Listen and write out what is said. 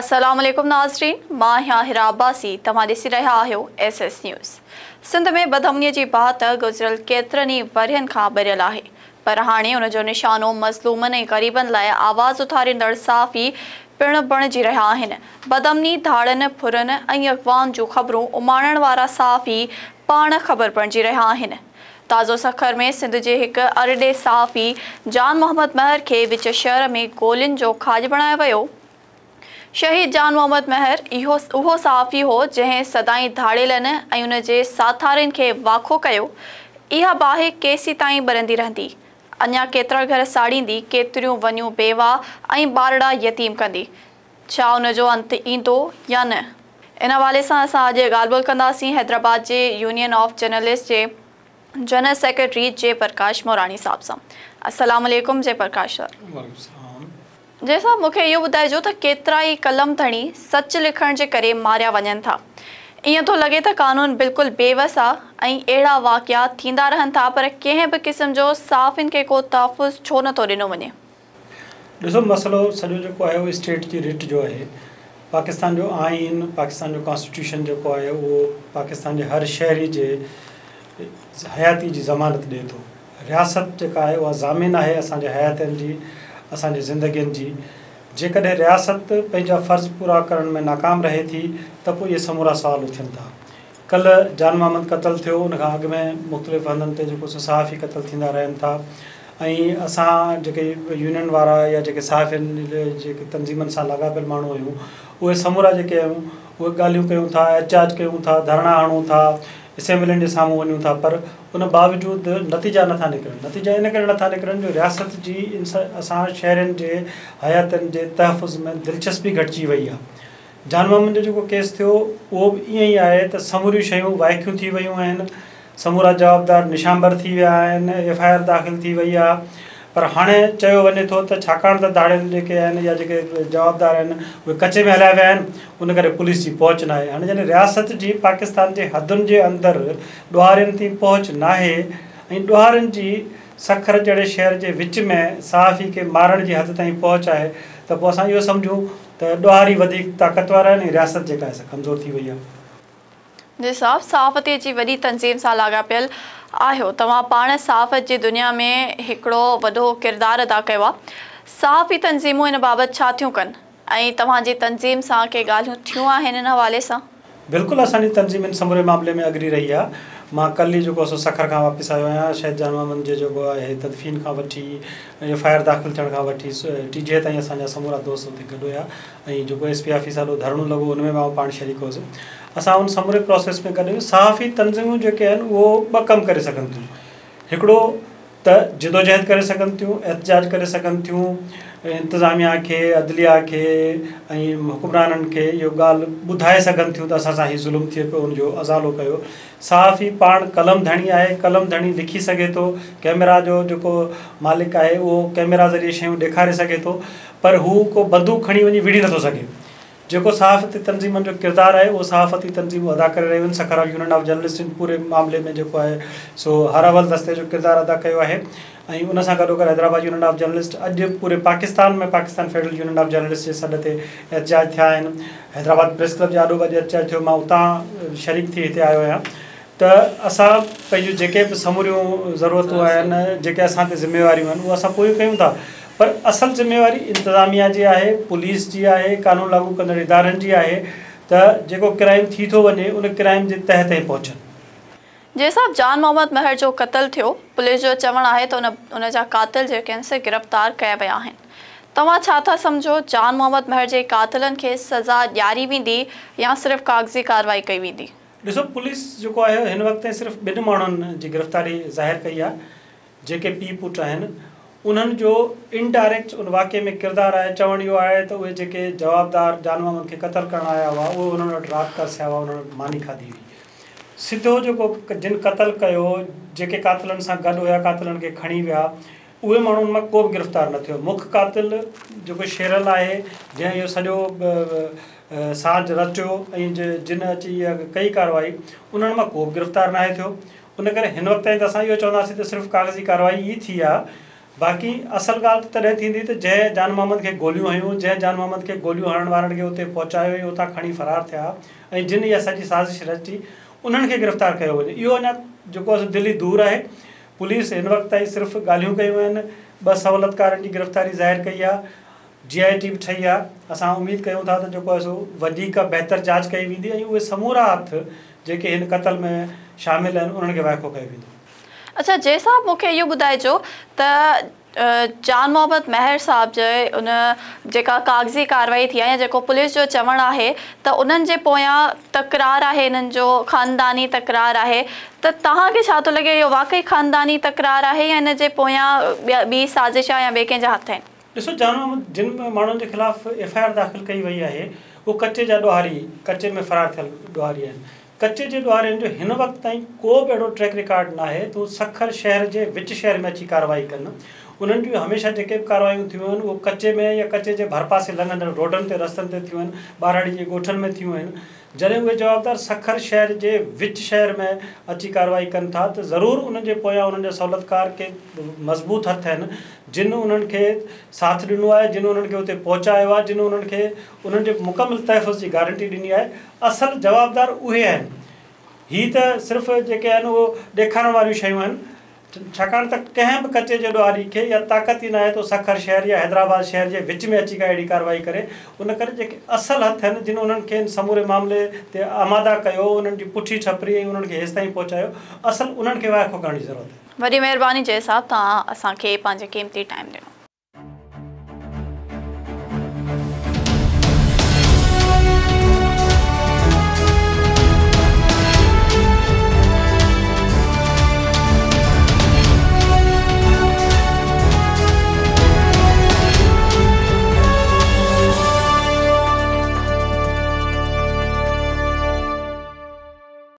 السلام عليڪم ناظرين مان آهيان حرا عباسي توهان ڏسي رهيا آهيو ايس ايس نيوز. سنڌ ۾ بدامني جي باهه ته گذريل ڪيترن ئي ورهين کان ٻريل آهي پر هاڻي ان جو نشانو مظلومن ۽ غريبن لاء آواز اٿاريندڙ صحافي پڻ بڻجي رهيا آهن. بدامني، ڌاڙن، ڦرن ۽ اغوائن جون خبرون اماڻڻ وارا صحافي پاڻ خبر بڻجي رهيا آهن. تازو سکر ۾ سنڌ جي هڪ ارڏي صحافي جان محمد مهر کي وچ شهر ۾ گولين جو کاڄ بڻايو ويو. شهيد جان محمد مهر اهو اهو صحافي هو جنهن سدائين ڌاڙيلن ۽ ان جي ساٿارين کي واکو ڪيو. اها باهه ڪيسيتائين ٻرندي رهندي؟ اڃا ڪيترا گهر ساڙيندي، ڪيتريون ونيون بيواهه ۽ ٻارڙا يتيم ڪندي؟ ڇا ان جو انت ايندو يا نه؟ ان حوالي سان اسان اڄ ڳالهه ٻولهه ڪنداسين حيدرآباد جي يونين آف جرنلسٽ جي جنرل سيڪريٽري جي پرڪاش موراڻي صاحب سان. السلام عليڪم جي پرڪاش صاحب. وعليڪم السلام. جي صاحب مون کي اهو ٻڌائجو ته ڪيترا ئي قلم ڌڻي سچ لکڻ جي ڪري ماريا وڃن ٿا. ائين ٿو لڳي ته قانون بلڪل بي وس آ ۽ اهڙا واقعا ٿيندا رهن ٿا پر ڪنهن به قسم جو صحافين کي ڪو تحفظ ڇو نه ٿو ڏنو وڃي؟ ڏسو مسئلو سڄو جيڪو آهي اهو اسٽيٽ جي رٽ جو آهي. پاڪستان جو آئين، پاڪستان جو ڪانسٽيٽيوشن جيڪو آهي اهو پاڪستان جي هر شهري جي حياتي جي ضمانت ڏئي ٿو. رياست جيڪا آهي اها ضامن آهي اسان جي حياتين جي، اسان جي زندگين جي. جيڪڏهن رياست پنهنجا فرض پورا ڪرڻ ۾ ناڪام رهي ٿي ته پوء اهي سمورا سوال اٿين ٿا. ڪلهه جان محمد قتل ٿيو ان کان اڳ ۾ مختلف هنڌن تي جيڪو سو صحافي قتل ٿيندا رهن ٿا ۽ اسان جيڪي يونين وارا يا جيڪي صحافين جيڪي تنظيمن سان لاڳاپيل ماڻهو آهيون اهي سمورا جيڪي آهيون اهي ڳالهيون ڪيون ٿا احتجاج ڪيون ٿا ڌرڻا هڻون ٿا اسيمبلين جي سامهون وڃون ٿا پر ان باوجود نتيجا نٿا نڪرن نتيجا ان ڪري نٿا نڪرن جو رياست جي اسان شهرين جي حياتين جي تحفظ ۾ دلچسپي گهٽجي وئي آهي جان محمد جو جيڪو ڪيس ٿيو اهو به ائين ئي آهي ته سموريون شيون وائکيون ٿي ويون آهن، سمورا جوابدار نشانبر ٿي ويا آهن، ايف I R داخل ٿي وئي آهي پر هاڻي چيو وڃي ٿو ته ڇاڪاڻ ته ڌاڙيل جيڪي آهن يا جيڪي جوابدار آهن اهي ڪچي ۾ هليا ويا آهن ان ڪري پوليس جي پهچ ناهي. هاڻي جڏهن رياست جي پاڪستان جي حدن جي اندر ڏوهارين تائين پهچ ناهي ۽ ڏوهارين جي سکر جهڙي شهر جي وچ ۾ صحافي کي مارڻ جي حد تائين پهچ آهي ته پوء اسان اهو سمجهون ته ڏوهاري وڌيڪ طاقتور آهن ۽ رياست جيڪا آهي سا ڪمزور ٿي وئي آهي. جي صاحب صحافتي جي وڏي تنظيم سان لاڳاپيل آهيو توهان پاڻ صحافت جي دنيا ۾ هڪڙو وڏو ڪردار ادا ڪيو آهي صحافي تنظيمون ان بابت ڇا ٿيون ڪن ۽ توهان جي تنظيم سان ڪي ڳالهيون ٿيون آهن ان حوالي سان؟ بلڪل اسان جي تنظيم ان سموري معاملي ۾ اڳري رهي آهي. مان ڪلهه ئي جيڪو سو سکر کان واپس آيو آهيان. شهيد جان محمد جي جيڪو آهي تدفين کان وٺي ايف I R داخل ٿيڻ کان وٺي ٽيجهي تائين اسان جا سمورا دوست اتي گڏ هيا ۽ جيڪو ايس پي آفيس آڏو ڌرڻو لڳو ان ۾ به آئون پاڻ شريڪ هوس. اسان ان سموري پراسيس ۾ گڏ آهيون. صحافي تنظيمون جيڪي آهن اهو ٻه ڪم ڪري سگهن ٿيون. هڪڙو ته جدوجهد ڪري سگهن ٿيون، احتجاج ڪري سگهن ٿيون، انتظاميا کي، عدليا کي ۽ حڪمرانن کي اهو ڳالهه ٻڌائي سگهن ٿيون ته اسان سان هي ظلم ٿئي پيو ان جو ازالو ڪيو. صحافي پاڻ قلم ڌڻي آهي، قلم ڌڻي لکي سگهي ٿو، ڪئميرا جو جيڪو مالڪ آهي اهو ڪئميرا ذريعي شيون ڏيکاري سگهي ٿو پر هو ڪو بندوق کڻي وڃي وڙهي نٿو سگهي. جيڪو صحافتي تنظيمن جو ڪردار آهي اهو صحافتي تنظيمون ادا ڪري رهيون آهن سکر يونين آف جرنلسٽ ان پوري معاملي ۾ جيڪو آهي سو هر اول دستي جو ڪردار ادا ڪيو آهي ۽ ان سان گڏوگڏ حيدرآباد يونين آف جرنلسٽ اڄ پوري Pakistan ۾ Pakistan federal union of journalist جي سڏ تي احتجاج ٿيا آهن حيدرآباد پريس ڪلب جي آڏو به اڄ احتجاج ٿيو مان اتان شريڪ ٿي هتي آيو آهيان ته اسان پنهنجون جيڪي به سموريون ضرورتون آهن جيڪي اسان تي ذميواريون آهن اهي اسان پوريون ڪيون ٿا پر اصل ذميواري انتظاميا جي آهي پوليس جي آهي قانون لاڳو ڪندڙ ادارن جي آهي ته جيڪو ڪرائيم ٿي ٿو وڃي ان ڪرائيم جي تهه تائين پهچن. جي صاحب جان محمد مهر جو قتل ٿيو پوليس جو چوڻ آهي ته ان ان جا قاتل جيڪي آهن سي گرفتار ڪيا ويا آهن توهان ڇا ٿا سمجهو جان محمد مهر جي قاتلن کي سزا ڏياري ويندي يا صرف ڪاغذي ڪارروائي ڪئي ويندي؟ ڏسو پوليس جيڪو آهي هن وقت تائين صرف ٻن ماڻهن جي گرفتاري ظاهر ڪئي آهي جيڪي پيء پٽ آهن انهن جو انڊائريڪٽ ان واقعي ۾ ڪردار آهي چوڻ اهو آهي ته اهي جيڪي جوابدار جان محمد کي قتل ڪرڻ آيا هئا اهي انهن وٽ رات ترسيا هئا انهن وٽ ماني کاڌي هئي سڌو جيڪو جن قتل ڪيو جيڪي قاتلن سان گڏ هيا قاتلن کي کڻي ويا اهي ماڻهن مان ڪو به گرفتار نه ٿيو. مک قاتل جيڪو شيرل آهي، جنهن اهو سڄو ساز رچيو ۽ جن اچي اها ڪئي ڪارروائي، انهن مان ڪو به گرفتار ناهي ٿيو. ان ڪري هن وقت تائين ته اسان اهو چونداسين ته صرف ڪاغذي ڪارروائي ئي ٿي آهي. باقي اصل ڳالهه ته تڏهن ٿيندي ته جنهن جان محمد کي گوليون هنيون، جنهن جان محمد کي گوليون هڻڻ وارن کي اتي پهچايو ۽ اتان کڻي فرار ٿيا ۽ جن اها سڄي سازش رچي انهن کي گرفتار ڪيو وڃي. اهو اڃا جيڪو آهي سو دلي دور آهي. پوليس هن وقت تائين صرف ڳالهيون ڪيون آهن، ٻه سهولتڪارن جي گرفتاري ظاهر ڪئي آهي، جي آء ٽي به ٺهي آهي، اسان اميد ڪيون ٿا ته جيڪو آهي سو وڌيڪ بهتر جاچ ڪئي ويندي ۽ اهي سمورا هٿ جيڪي هن قتل ۾ شامل آهن انهن کي وائکو ڪيو ويندو. اڇا جي صاحب مون کي اهو ٻڌائجو ته جان محمد مهر صاحب جي ان جيڪا ڪاغذي ڪارروائي ٿي آهي يا جيڪو پوليس جو چوڻ آهي ته انهن جي پويان تڪرار آهي انهن جو خانداني تڪرار آهي ته توهان کي ڇا ٿو لڳي اهو واقعي خانداني تڪرار آهي يا ان جي پويان ٻي سازش آهي يا ٻئي ڪنهن جا هٿ آهن؟ ڏسو جان محمد جن ماڻهن جي خلاف ايف I R داخل ڪئي وئي آهي اهي ڪچي جا ڏوهاري ڪچي ۾ فرار ٿيل ڏوهاري آهن ڪچي جي ڏوهارين جو هن وقت تائين ڪو به اهڙو ٽريڪ رڪارڊ ناهي ته هو سکر شهر جي وچ شهر ۾ اچي ڪارروائي ڪن. انهن جون هميشه جيڪي به ڪارروايون ٿيون آهن اهو ڪچي ۾ يا ڪچي جي ڀرپاسي لنگهندڙ روڊن تي رستن تي ٿيون آهن، ٻهراڙي جي ڳوٺن ۾ ٿيون آهن. جڏهن اهي جوابدار سکر شهر جي وچ شهر ۾ اچي ڪارروائي ڪن ٿا ته ضرور انهن جي پويان انهن جا سهولتڪار ڪي مضبوط هٿ آهن جن انهن کي ساٿ ڏنو آهي، جن انهن کي اتي پهچايو آهي، جن انهن کي انهن جي مڪمل تحفظ جي گارنٽي ڏني آهي. اصل جوابدار اهي آهن. هي ته صرف جيڪي آهن اهو ڏيکارڻ واريون شيون آهن. ڇاڪاڻ ته ڪنهن به ڪچي جي ڏوهاري کي اها طاقت ئي ناهي ته هو سکر شهر يا حيدرآباد شهر جي وچ ۾ اچي ڪا اهڙي ڪارروائي ڪري. ان ڪري جيڪي اصل هٿ آهن جن انهن کي ان سموري معاملي تي آماده ڪيو، انهن جي پٺي ٺپري ۽ انهن کي هيستائين پهچايو، اصل انهن کي وائکو ڪرڻ جي ضرورت آهي. وڏي مهرباني جي صاحب توهان اسان کي پنهنجي قيمتي ٽائيم ڏنو.